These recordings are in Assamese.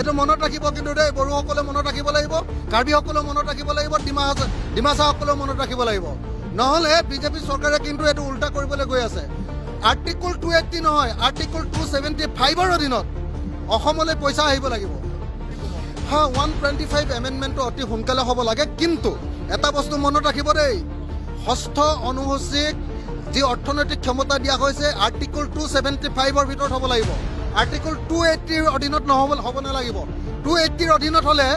এইটো মনত ৰাখিব কিন্তু দেই, বড়োসকলে মনত ৰাখিব লাগিব, কাৰ্বিসকলেও মনত ৰাখিব লাগিব, ডিমাচাসকলেও মনত ৰাখিব লাগিব। নহ'লে বিজেপি চৰকাৰে কিন্তু এইটো উল্টা কৰিবলৈ গৈ আছে। আৰ্টিকল 280 নহয়, আৰ্টিকল 275ৰ অধীনত অসমলৈ পইচা আহিব লাগিব। হা, 125 এমেণ্ডমেণ্টটো অতি সোনকালে হ'ব লাগে। কিন্তু এটা বস্তু মনত ৰাখিব দেই, ষষ্ঠ অনুসূচীক যি অৰ্থনৈতিক ক্ষমতা দিয়া হৈছে আৰ্টিকল 275ৰ ভিতৰত হ'ব লাগিব। আৰ্টিকল 280ৰ অধীনত হ'ব নালাগিব। 280ৰ অধীনত হ'লে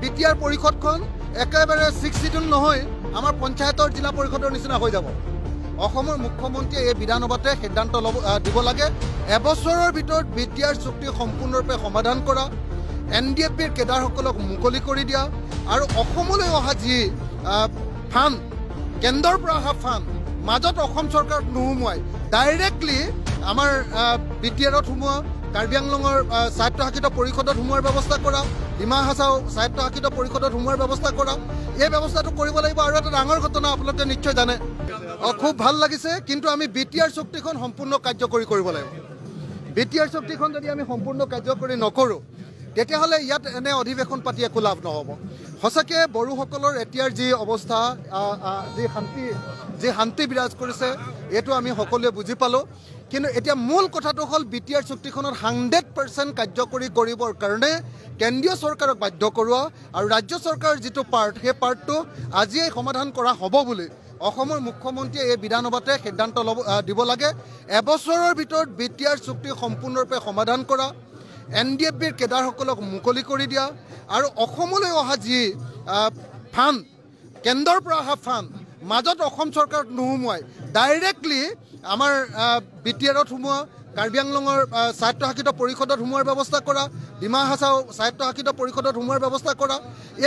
বি টি আৰ পৰিষদখন একেবাৰে 6 চিডিউল নহয়, আমাৰ পঞ্চায়তৰ জিলা পৰিষদৰ নিচিনা হৈ যাব। অসমৰ মুখ্যমন্ত্ৰীয়ে এই বিধানসভাতে সিদ্ধান্ত ল'ব দিব লাগে। এবছৰৰ ভিতৰত বি টি আৰ চুক্তি সম্পূৰ্ণৰূপে সমাধান কৰা, এন ডি এফ বিৰ কেডাৰসকলক মুকলি কৰি দিয়া আৰু অসমলৈ অহা যি ফাণ্ড, কেন্দ্ৰৰ পৰা অহা ফাণ্ড মাজত অসম চৰকাৰক নোসোমোৱাই ডাইৰেক্টলি আমাৰ বি টি আৰত সোমোৱা, কাৰ্বি আংলঙৰ স্বায়ত্তশাসিত পৰিষদত সোমোৱাৰ ব্যৱস্থা কৰা, ডিমা হাছাও স্বায়ত্তশাসিত পৰিষদত সোমোৱাৰ ব্যৱস্থা কৰা, এই ব্যৱস্থাটো কৰিব লাগিব। আৰু এটা ডাঙৰ ঘটনা আপোনালোকে নিশ্চয় জানে, খুব ভাল লাগিছে, কিন্তু আমি বি টি আৰ চুক্তিখন সম্পূৰ্ণ কাৰ্যকৰী কৰিব লাগিব। বি টি আৰ চুক্তিখন যদি আমি সম্পূৰ্ণ কাৰ্যকৰী নকৰোঁ, তেতিয়াহ'লে ইয়াত এনে অধিৱেশন পাতি একো লাভ নহ'ব। সঁচাকৈ বড়োসকলৰ এতিয়াৰ যি অৱস্থা, যি শান্তি বিৰাজ কৰিছে, এইটো আমি সকলোৱে বুজি পালোঁ। কিন্তু এতিয়া মূল কথাটো হ'ল বি টি আৰ চুক্তিখনত 100% কাৰ্যকৰী কৰিবৰ কাৰণে কেন্দ্ৰীয় চৰকাৰক বাধ্য কৰোৱা আৰু ৰাজ্য চৰকাৰৰ যিটো পাৰ্ট, সেই পাৰ্টটো আজিয়েই সমাধান কৰা হ'ব বুলি অসমৰ মুখ্যমন্ত্ৰীয়ে এই বিধানসভাতে সিদ্ধান্ত ল'ব দিব লাগে। এবছৰৰ ভিতৰত বি টি আৰ চুক্তি সম্পূৰ্ণৰূপে সমাধান কৰা, এন ডি এফ বিৰ কেডাৰসকলক মুকলি কৰি দিয়া আৰু অসমলৈ অহা যি ফাণ্ড, কেন্দ্ৰৰ পৰা অহা ফাণ্ড মাজত অসম চৰকাৰক নোসোমোৱাই ডাইৰেক্টলি আমাৰ বি টি আৰত সোমোৱা, কাৰ্বি আংলঙৰ স্বায়ত্তশাসিত পৰিষদত সোমোৱাৰ ব্যৱস্থা কৰা, ডিমা হাছাও স্বায়ত্তশাসিত পৰিষদত সোমোৱাৰ ব্যৱস্থা কৰা,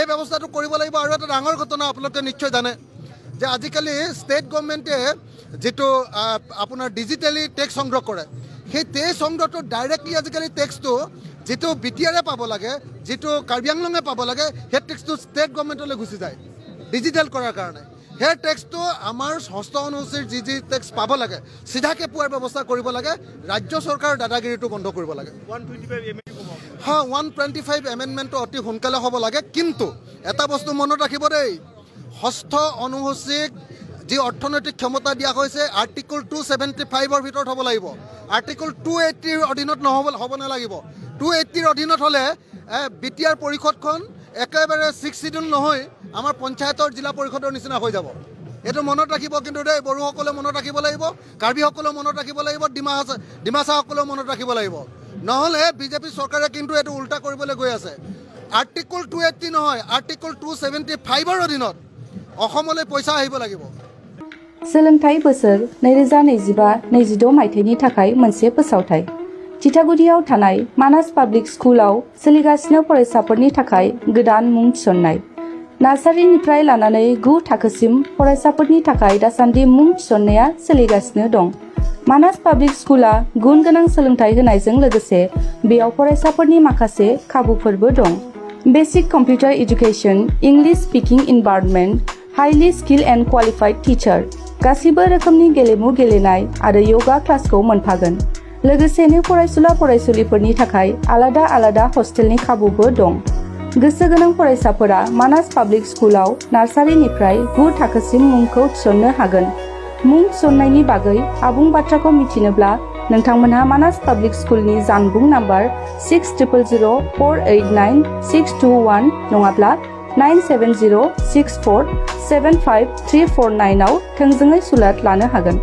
এই ব্যৱস্থাটো কৰিব লাগিব। আৰু এটা ডাঙৰ ঘটনা আপোনালোকে নিশ্চয় জানে যে আজিকালি ষ্টেট গভৰ্ণমেণ্টে যিটো আপোনাৰ ডিজিটেলি টেক্স সংগ্ৰহ কৰে, সেই টেক্স সংগ্ৰহটো ডাইৰেক্টলি আজিকালি টেক্সটো যিটো বি টি আৰে পাব লাগে, যিটো কাৰ্বি আংলঙে পাব লাগে, সেই টেক্সটো ষ্টেট গভৰ্ণমেণ্টলৈ গুচি যায় ডিজিটেল কৰাৰ কাৰণে। সেই টেক্সটো আমাৰ ষষ্ঠ অনুসূচীৰ যি যি টেক্স পাব লাগে চিধাকৈ পোৱাৰ ব্যৱস্থা কৰিব লাগে। ৰাজ্য চৰকাৰৰ দাদাগিৰিটো বন্ধ কৰিব লাগে। হা, 125 এমেণ্ডমেণ্টটো অতি সোনকালে হ'ব লাগে। কিন্তু এটা বস্তু মনত ৰাখিব দেই, ষষ্ঠ অনুসূচীক যি অৰ্থনৈতিক ক্ষমতা দিয়া হৈছে আৰ্টিকল 275ৰ ভিতৰত হ'ব লাগিব। আৰ্টিকল 280ৰ অধীনত হ'ব নালাগিব। 280ৰ অধীনত হ'লে বি টি আৰ পৰিষদখন একেবাৰে 6 চিডিউল নহয়, আমাৰ পঞ্চায়তৰ জিলা পৰিষদৰ নিচিনা হৈ যাব। এইটো মনত ৰাখিব কিন্তু দেই, বড়োসকলে মনত ৰাখিব লাগিব, কাৰ্বিসকলেও মনত ৰাখিব লাগিব, ডিমাচাসকলেও মনত ৰাখিব লাগিব। নহ'লে বিজেপি চৰকাৰে কিন্তু এইটো উল্টা কৰিবলৈ গৈ আছে। আৰ্টিকল 280 নহয়, আৰ্টিকল 275ৰ অধীনত অসমলৈ পইচা আহিব লাগিব। सोलोंथाइ बोसोर 2025-26 मायथाइनि थाखाय मोनसे फोसावथाय। तितागुरियाव थानाय मानास पाब्लिक स्कुलाव सोलिगासिनो फरायसाफोरनि थाखाय गोदान मुं थिसननाय। नार्सारिनिफ्राय लानानै 9 थाखोसिम फरायसाफोरनि थाखाय दासान्दि मुं थिसननाया सोलिगासिनो दं। मानास पाब्लिक स्कुला गुन गोनां सोलोंथाइ होनायजों लोगोसे बेयाव फरायसाफोरनि माखासे खाबुफोरबो दं। Basic computer education, English speaking environment, highly skill and qualified teacher, गासिबो रोखोमनि गेलेमु गेलेनाय आरो य'गा क्लासखौ मोनफागोन। लोगोसेनो फरायसुला फरायसुलिफोरनि थाखाय आलादा आलादा हस्टेलनि खाबुबो दं। गोसो गोनां फरायसाफोरा मानास पाब्लिक स्कुलाव नार्सारिनिफ्राय 9 थाखोसिम मुंखौ थिसननो हागोन। मुं थिसननायनि बागै आबुं बाथ्राखौ मिथिनोब्ला नोंथांमोनहा मानास पाब्लिक स्कुलनि जानबुं नाम्बार 6000489621 नङाब्ला 9706475349 आव थोंजोङै सुलाद लानो हागोन।